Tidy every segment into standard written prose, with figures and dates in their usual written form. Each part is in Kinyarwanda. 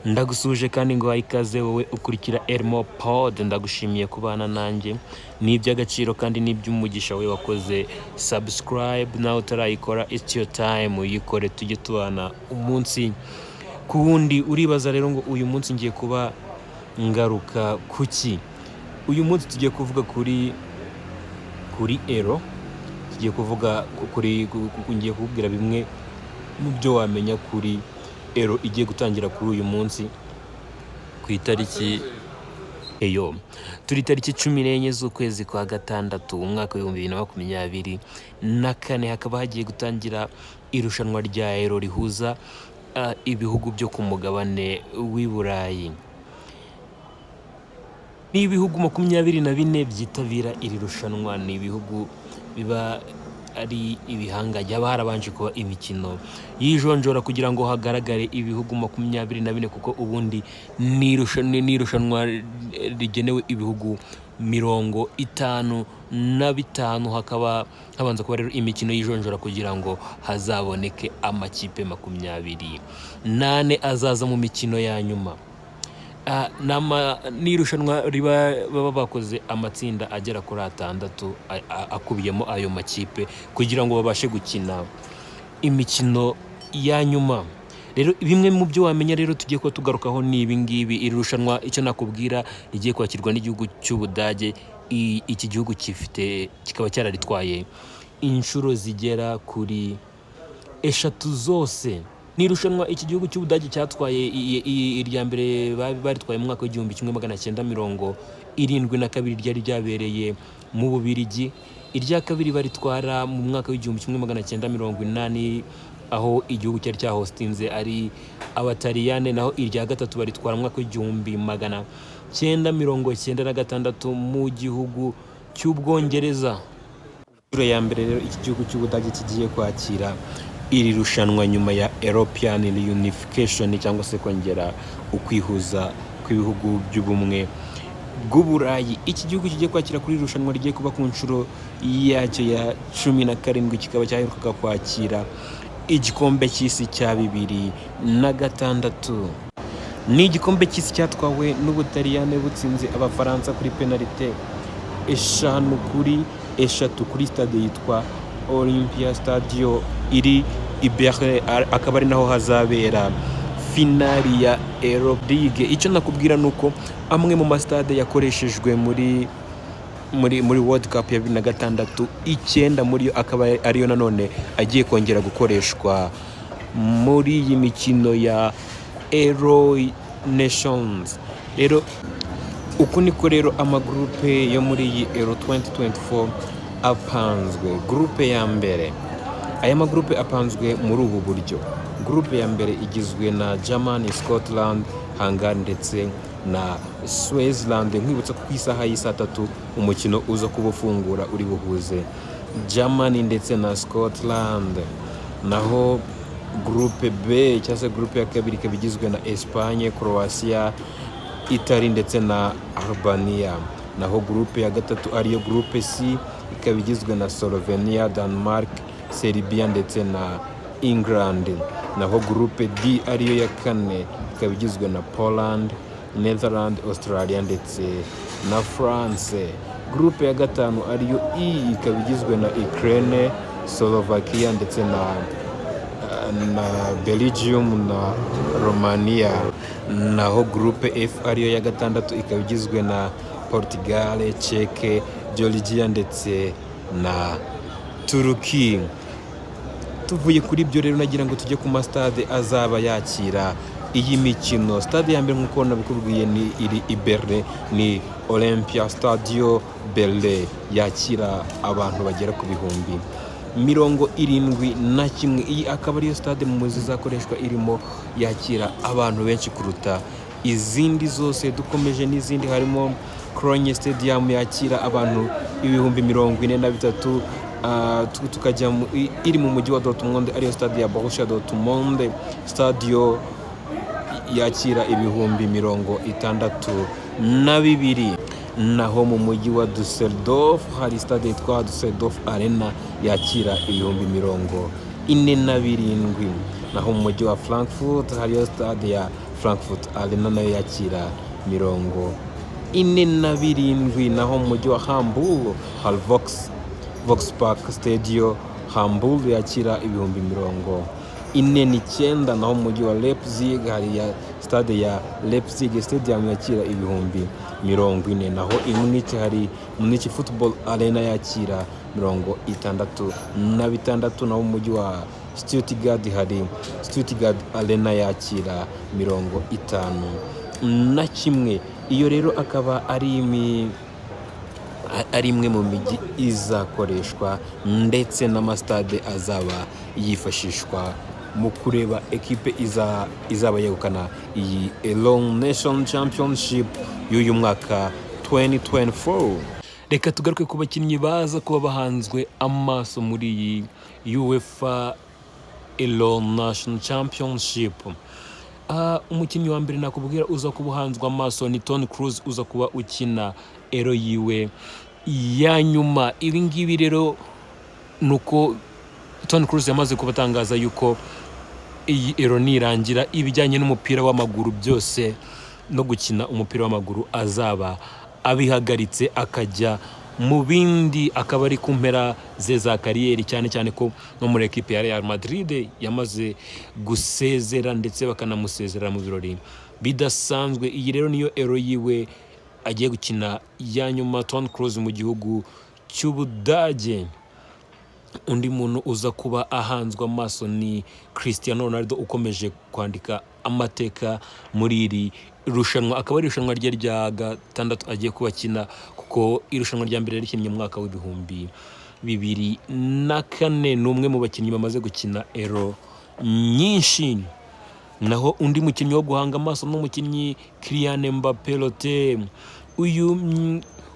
Ndagusuje kandi ngo ikaze wowe ukurikira Elmo Pod. Ndagushimiye kubana nanjye, ni iby'agaciro kandi ni iby'umugisha. We wakoze subscribe, nawe utarayikora, it's your time, uyikore tujye tubana umunsi ku wundi. Uribaza rero ngo uyu munsi ngiye kuba ngaruka kuki? Uyu munsi tugiye kuvuga kuri Euro, tugiye kuvuga kuri ngiye kukubwira bimwe mu byo wamenya kuri Euro igiye gutangira kuri uyu munsi ku itariki eyo turi tariki 14 z'ukwezi kwa gatandatu, umwaka w'2024, hakaba hagiye gutangira irushanwa rya Euro rihuza ibihugu byo ku mugabane w'i Burayi. Ni ibihugu 24 byitabira iri rushanwa. Ni ibihugu biba ari ibihangange. Haba harabanje kuba imikino y'ijonjora kugira ngo hagaragare ibihugu 24, kuko ubundi ni irushanwa rigenewe ibihugu 55. Hakaba habanza kuba rero imikino y'ijonjora kugira ngo hazaboneke amakipe 24 azaza mu mikino ya nyuma. Ni irushanwa riba baba bakoze amatsinda agera kuri atandatu akubiyemo ayo makipe kugira ngo babashe gukina imikino ya nyuma. Rero bimwe mu byo wamenya rero tugiye kuba tugarukaho ni ibi ngibi. Iri rushanwa, icyo nakubwira, rigiye kwakirwa n'igihugu cy'Ubudage. Iki gihugu gifite, kikaba cyararitwaye inshuro zigera kuri eshatu zose. Ni irushanwa iki gihugu cy'Ubudage cyatwaye irya mbere baritwaye mu mwaka w'1972, ryari ryabereye mu Bubirigi. Irya kabiri baritwara mu mwaka w'1980, aho igihugu cyari cyahostinze ari Abataliyane. Naho irya gatatu baritwara mu mwaka w'1996 mu gihugu cy'Ubwongereza. Inshuro ya mbere rero iki gihugu cy'Ubudage kigiye kwakira iri rushanwa nyuma ya European Reunification, cyangwa se kongera ukwihuza kw'ibihugu by'ubumwe bw'Uburayi. Iki gihugu kigiye kwakira kuri iri rushanwa rigiye kuba ku nshuro yacyo ya 17, kikaba cyaherukaga kwakira igikombe cy'isi cya 2006. Ni igikombe cy'isi cyatwawe n'Ubutaliyane butsinze Abafaransa kuri penalite 5-3 kuri stade yitwa Olympia Stadio iri i Berlin, akaba ari naho hazabera finali ya Euro League. Icyo nakubwira ni uko amwe mu masitade yakoreshejwe muri World Cup ya 2006, icyenda muri yo akaba ariyo nanone agiye kongera gukoreshwa muri iyi mikino ya Euro Nations. Rero uku niko rero amagurupe yo muri iyi Euro 2024 apanzwe. Gurupe ya mbere, aya magurupe apanzwe muri ubu buryo: gurupe ya mbere igizwe na Germany, Scotland, Hungary ndetse na Switzerland. Nkwibutsa ko ku isaha y'isaa 3 umukino uza kuba ufungura uri buhuze Germany ndetse na Scotland. Naho gurupe B, cyangwa se gurupe ya kabiri, ikaba igizwe na Espagne, Croatia, Italy ndetse na Albania. Naho gurupe ya gatatu, ariyo gurupe C, ikaba igizwe na Slovenia, Denmark, Serbia ndetse na England. Naho gurupe D, ariyo ya kane, ikaba igizwe na Poland, Netherland, Australia ndetse na France. Gurupe ya gatanu, ariyo E, ikaba igizwe na Ukraine, Slovakia ndetse na Belgium na Romania. Naho gurupe F, ariyo ya gatandatu, ikaba igizwe na Portugal, Czech, Georgia ndetse na Turuki. Tuvuye kuri ibyo rero, nagira ngo tujye ku masitade azaba yakira iyi mikino. Stade ya mbere, nk'uko nabikubwiye, ni iri i Berlin, ni Olympia Stadio Berlin, yakira abantu bagera ku 71,000. Iyi akaba ariyo stade mu zizakoreshwa irimo yakira abantu benshi kuruta izindi zose. Dukomeje n'izindi, harimo Cologne Stadium yakira abantu 43,000. Tukajya iri mu mujyi wa Dortmund, ariyo stade ya Borussia Dortmund Stadio, yakira 62,000. Naho mu mujyi wa Dusseldorf hari stade yitwa Dusseldorf Arena yakira 47,000. Naho mu mujyi wa Frankfurt hariyo stade ya Frankfurt Arena nayo yakira 47. Naho mu mujyi wa Hamburg hari Volkspark Stadium Hamburg yakira 49,000. Naho mu mujyi wa Leipzig hari ya stade ya Leipzig Stadium yakira 40,000. Naho i Munich hari Munich Football Arena yakira 66. Naho mu mujyi wa Stuttgart hari Stuttgart Arena yakira 51. Iyo rero akaba ari imwe mu mijyi izakoreshwa ndetse n'amasitade azaba yifashishwa mu kureba ekipe izaba yegukana iyi Euro Nation Championship y'uyu mwaka 2024. Reka tugaruke ku bakinnyi baza kuba bahanzwe amaso muri iyi UEFA Euro Nation Championship. Umukinnyi wa mbere nakubwira uza kuba uhanzwe amaso ni Toni Kroos, uza kuba ukina Euro yiwe ya nyuma. Ibi ngibi rero ni uko Toni Kroos yamaze kubatangaza yuko iyi Euro nirangira, ibijyanye n'umupira w'amaguru byose no gukina umupira w'amaguru azaba abihagaritse, akajya mu bindi, akaba ari ku mpera ze za carrière, cyane cyane ko no muri ekipe ya Real Madrid yamaze gusezera, ndetse bakanamusezera mu birori bidasanzwe. Iyi rero niyo Euro yiwe agiye gukina ya nyuma, Toni Kroos mu gihugu cy'Ubudage. Undi muntu uza kuba ahanzwe amaso ni Cristiano Ronaldo, ukomeje kwandika amateka muri iri rushanwa, akaba ari irushanwa rye rya gatandatu agiye kuba akina, kuko irushanwa rya mbere yarikinnye mu mwaka wa 2004. Ni umwe mu bakinnyi bamaze gukina Euro nyinshi. Naho undi mukinnyi wo guhanga amaso ni umukinnyi Kylian Mbappé Lottin.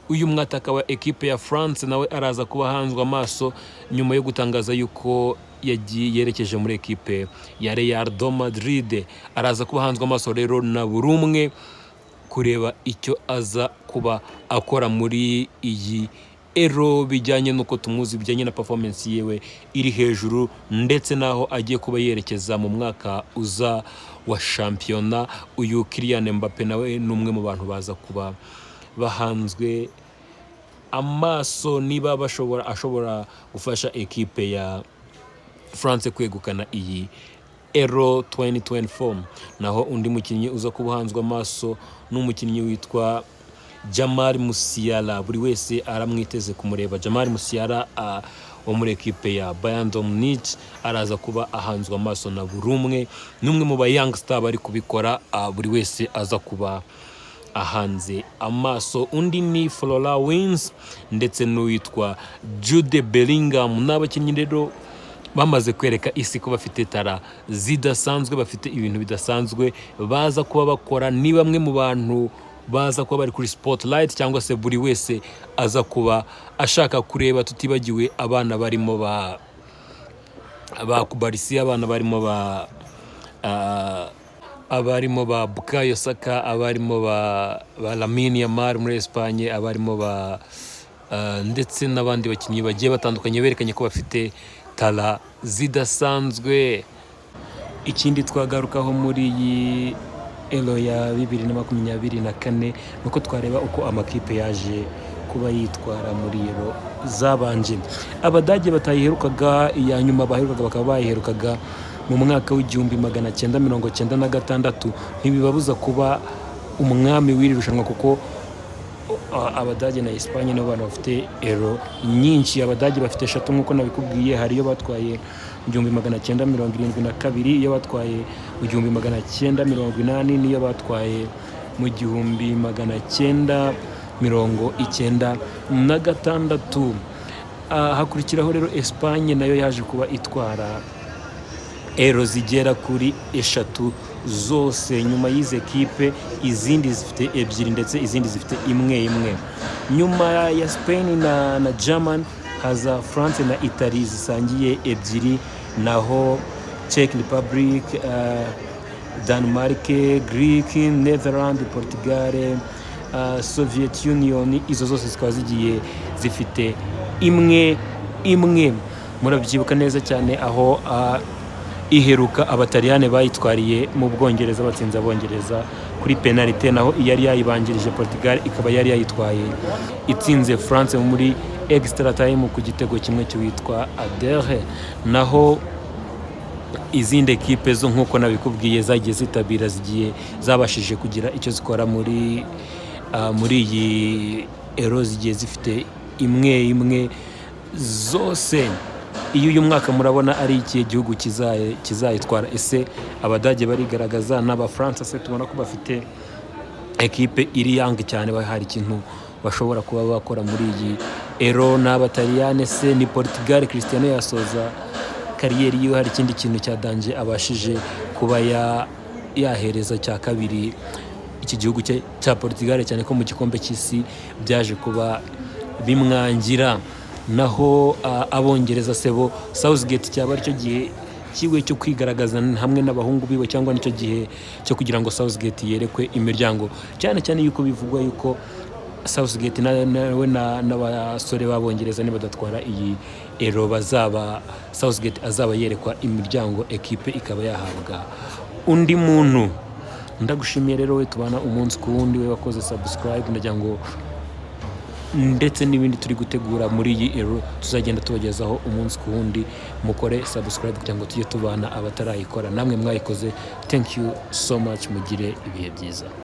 Uyu mwataka wa ekipe ya France nawe araza kuba ahanzwe amaso nyuma yo gutangaza yuko yagiye yerekeje muri ekipe ya Real de Madrid. Araza kuba ahanzwe amaso rero na buri umwe kureba icyo aza kuba akora muri iyi Euro, bijyanye n'uko tumuzi, bijyanye na performance yewe iri hejuru, ndetse n'aho agiye kuba yerekeza mu mwaka uza wa shampiyona. Uyu Kylian Mbappe nawe ni umwe mu bantu baza kuba bahanzwe amaso niba ashobora gufasha ekipe ya France kwegukana iyi Euro 2024. Naho undi mukinnyi uza kuba uhanzwe amaso ni umukinnyi witwa Jamal Musiala. Buri wese aramwiteze kumureba. Jamal Musiala wo muri ekipe ya Bayern de Munich araza kuba ahanzwe amaso na buri umwe. Ni umwe mu ba youngster bari kubikora, buri wese aza kuba ahanze amaso. Undi ni Florian Wirtz ndetse n'uwitwa Jude Bellingham. Ni abakinnyi rero bamaze kwereka isi ko bafite talent zidasanzwe, bafite ibintu bidasanzwe baza kuba bakora. Ni bamwe mu bantu baza kuba bari kuri spotlight, cyangwa se buri wese aza kuba ashaka kureba, tutibagiwe abana barimo ba Cubarsi, abana barimo ba abarimo ba Bukayo Saka, abarimo ba Lamine Yamal muri Espagne, abarimo ba ndetse n'abandi bakinnyi bagiye batandukanye berekanye ko bafite talent zidasanzwe. Ikindi twagarukaho muri iyi Euro ya 2024 ni uko twareba uko amakipe yaje kuba yitwara muri Euro zabanje. Abadage batayiherukaga, iya nyuma baherukaga bakaba bayiherukaga mu mwaka wa 1996, ntibibabuza kuba umwami w'iri rushanwa, kuko Abadage na Espagne nibo bantu bafite Euro nyinshi. Abadage bafite eshatu nk'uko nabikubwiye. Hari iyo batwaye mu 1972, iyo batwaye mu 1980, n'iyo batwaye mu 1996. Hakurikiraho rero Espagne, nayo yaje kuba itwara Euro zigera kuri eshatu zose. Nyuma y'izi ekipe, izindi zifite ebyiri, ndetse izindi zifite imwe imwe. Nyuma ya Spain na German haza France na Italy zisangiye ebyiri. Naho Czech Republic, Denmark, Greek, Netherland, Portugal, Soviet Union, izo zose zikaba zigiye zifite imwe imwe. Murabyibuka neza cyane aho Iheruka Abataliyane bayitwariye mu Bwongereza, batsinze Abongereza kuri penalite, naho iyari yayibanjirije Portugal ikaba yari yayitwaye itsinze France muri extra time ku gitego kimwe cy'uwitwa Adere. Naho izindi ekipe zo, nk'uko nabikubwiye, zagiye zitabira, zigiye zabashije kugira icyo zikora muri iyi Euro, zigiye zifite imwe imwe zose. Iyo uyu mwaka murabona ari ikihe gihugu kizayitwara? Ese Abadage barigaragaza? N'Abafaransa se, tubona ko bafite ekipe iri young cyane, hari ikintu bashobora kuba bakora muri iyi Euro? N'Abataliyane se? Ni Portugal? Cristiano yasoza carrière yiwe hari ikindi kintu cya danger abashije kuba yahereza cya kabiri iki gihugu cye cya Portugal, cyane ko mu gikombe cy'isi byaje kuba bimwangira? Naho Abongereza se bo, Southgate cyaba aricyo gihe kiwe cyo kwigaragaza hamwe n'abahungu biwe, cyangwa nicyo gihe cyo kugira ngo Southgate yerekwe imiryango, cyane cyane yuko bivugwa yuko Southgate nawe n'abasore b'Abongereza nibadatwara iyi Euro, bazaba Southgate azaba yerekwa imiryango, ekipe ikaba yahabwa undi muntu? Ndagushimiye rero we tubana umunsi ku wundi, we wakoze subscribe. Ndagira ngo ndetse n'ibindi turi gutegura muri iyi Euro tuzagenda tubagezaho umunsi ku wundi. Mukore subscribe kugira ngo tujye tubana. Abatarayikora namwe mwayikoze, thank you so much, mugire ibihe byiza.